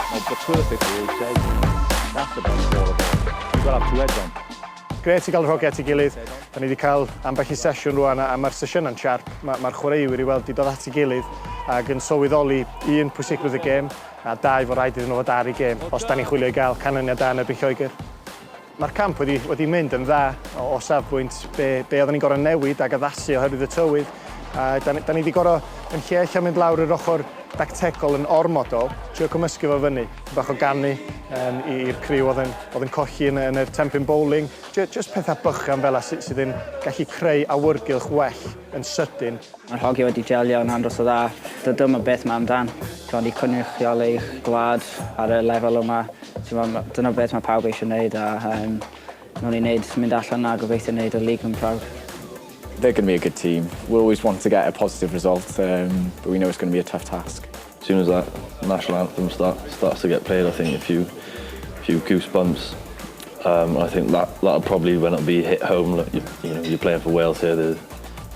Now, the perfect world says that's the best score of all. You've got to have two heads on. Grêt i gael yr hogia at ei gilydd. Da ni wedi cael ambell i sesiwn rwan a mae'r sesiynau'n siarp. Mae'r ma chwaraewyr i weld wedi dod at ei gilydd ac yn sylweddoli un pwysigrwydd y gêm a dau fod rhaid iddyn nhw fod ar ei gêm os da ni'n chwilio i gael canlyniad da yn erbyn Lloegr. Mae'r camp wedi mynd yn dda o safbwynt be oedden ni'n gorfod newid ac addasu oherwydd y tywydd. A da ni wedi gorfod yn lle ella mynd lawr yr ochr dactegol yn ormodol, trio cymysgu fo fyny. Bach o ganu i'r criw oedd yn colli yn yr ten-pin bowling. Just pethau bychan fel sydd yn gallu creu awyrgylch well yn sydyn. Mae'r hogiau wedi gelio yn andros o dda. Dyma beth mae amdan. Ti'n i cynrychiol eich gwlad ar y lefel yma. Dyna beth mae pawb eisiau gwneud a nhw'n i wneud, mynd allan a gobeithio wneud y league yn proud. They're going to be a good team. We'll always want to get a positive result, but we know it's going to be a tough task. As soon as that national anthem starts to get played, I think a few goosebumps. I think that'll probably when it'll be hit home. Look, you're playing for Wales here.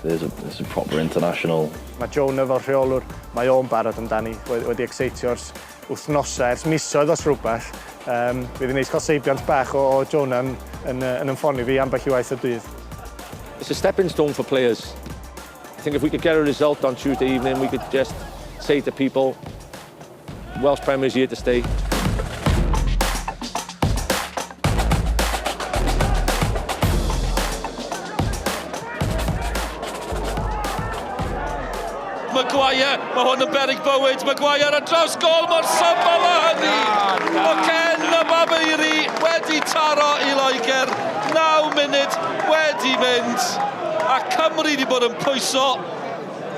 There's a proper international. Mae Jonah fel rheolwr, mae o'n barod amdani, wedi excitio ers wythnosau, ers misoedd os rhywbeth. Fydd yn neis cael seibiant bach o Jonah yn ymffonio fi ambell i waith o dydd. It's a stepping stone for players. I think if we could get a result on Tuesday evening, we could just say to people, Welsh Premier's here to stay. Maguire, mae hwn yn beryg bywyd. Maguire ar draws gol mor syml â hynny. Oken Ababiri wedi taro i Loegr. 9 munud wedi mynd. A Cymru wedi bod yn pwyso.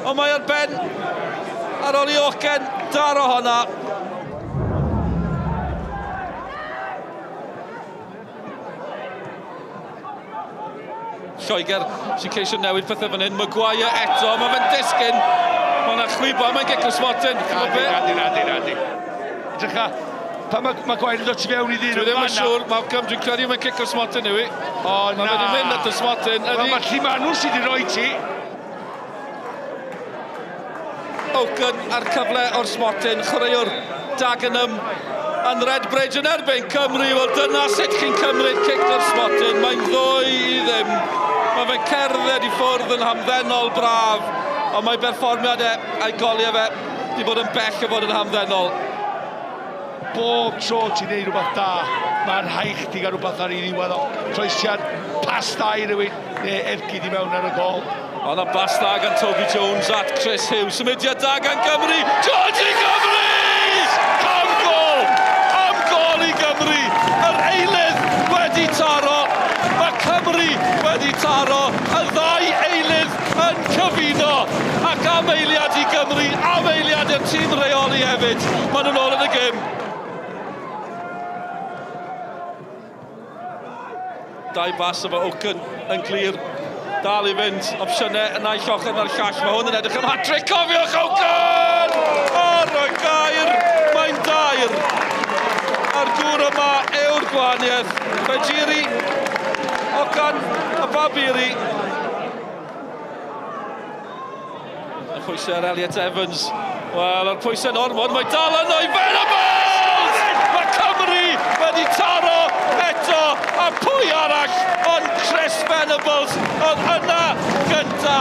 Ond mae ar ben ar ôl i Oken daro honna. Lloegr sy'n ceisio newid pethau fan hyn. Maguire eto, mae fe'n disgyn. Mae yna chwibo, mae'n gic o'r smotyn. Adi, adi, adi. Edrycha, pan mae Maguire yn dod tu fewn i ddyn. Dwi ddim yn siŵr, Malcolm, dwi'n credu mae'n gic o'r smotyn yw i. O, na. Mae wedi mynd at y smotyn. Wel, mae Llumanw sydd wedi rhoi ti. Oaken a'r cyfle o'r smotyn, chwaraewr Dagenham yn Redbridge yn erbyn Cymru. Wel, dyna sut chi'n cymryd cic o'r smotyn. Mae'n 2-0. Mae fe'n cerdded i ffwrdd yn hamddenol braf, ond mae berfformiad e a'i goliau fe wedi bod yn bell o fod yn hamddenol. Bob tro ti'n neud rhywbeth da, mae'n rhaid chdi gael rhywbeth ar ei ddiwedd o. Croesiad, pas da i rywun, neu ergyd i mewn ar y gol. Ond y bas da gan Toby Jones at Chris Hughes. Symudiad da gan Gymru. Jones i Gymru! Am gol! Am gol i Gymru! Yr eilydd wedi taro. Mae Cymru wedi taro. Y ddau eilydd yn cyfuno. Ac am eiliad i Gymru, am eiliad i'r tîm reoli hefyd. Maen nhw'n ôl yn y gêm. Dau bas efo Oaken yn glir. Dal i fynd, opsiynau y naill ochr na'r llall. Mae hwn yn edrych am hat-trick. Cofiwch Oaken! Ar y gair, mae'n dair. A'r gŵr yma yw'r gwahaniaeth. Fejiri, Okan, a Babiri. Y pwysau ar Elliot Evans. Wel, yr pwysau'n ormod, mae dal yno i Venables! Mae Cymru wedi taro eto, a pwy arall ond Chris Venables oedd yna gynta.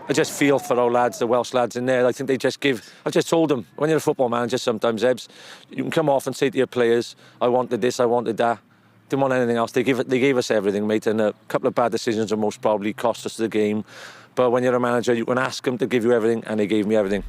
I just feel for our lads, the Welsh lads in there. I think they just give... I've just told them, when you're a football manager sometimes, Ebs, you can come off and say to your players, I wanted this, I wanted that. Didn't want anything else. They gave us everything, mate, and a couple of bad decisions have most probably cost us the game. But when you're a manager, you can ask them to give you everything, and they gave me everything.